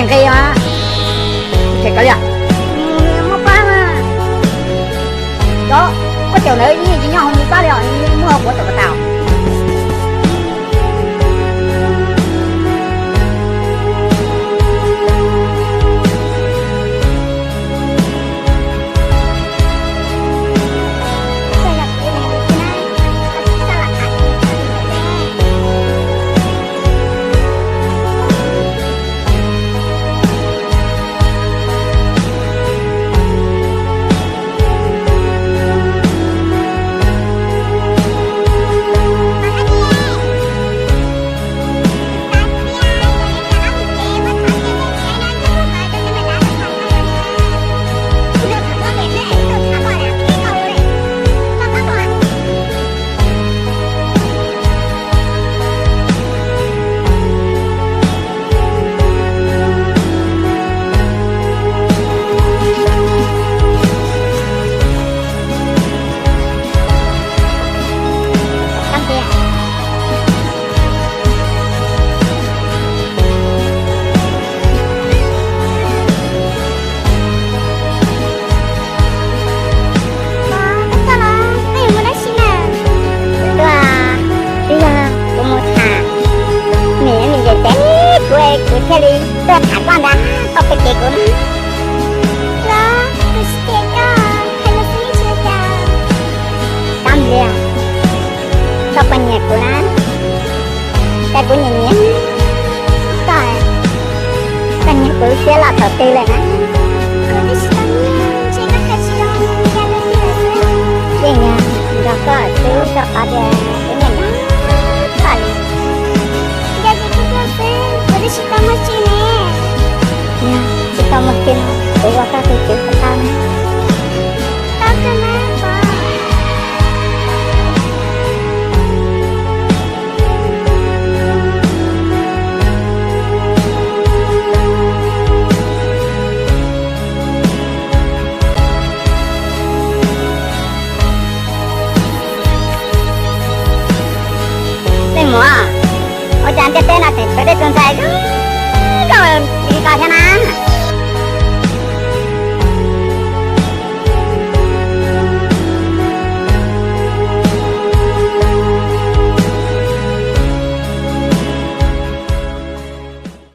tseem nqis os. Tseem kav liam. Muab pab mas. Cov koj caum ntawd yeej tsis nyob hauv nws pab li os, muab kuv tom pas tau. Koj tuaj los koj yuav mus dab tsi na? Tuaj, twb yog kuv mus tham niam me ntxhais ces kuv, kuv thiaj li tuaj tham koj ntag, koj pab kev kuv na. Los kuv tsis tias koj hais lus xwb tsis ua cas. Kab nplia, koj puas nyiam kuv na? Cas kuv nyiam nyiam koj, koj nyiam kuv siab loj thaum twg lawm na? Kuv twb tsis tau nyiam, ntshe koj hais tsis zoo li cas rau kuv lawm xwb. Yeej yog nrog koj xwb, koj qhov tias kuv nyiam nyiam koj li. Yog tias koj tuaj xwb, kuv twb tsis tau muaj tsi ne. Yog tsis tau muaj tsi no, kuv ua koj tus tswv puas tau na? Tau kawg mas Pov. Leej muam, ua cas ntiaj teb no tseem tshuav tej tus ntxhais zoo nkauj li ko thiab na?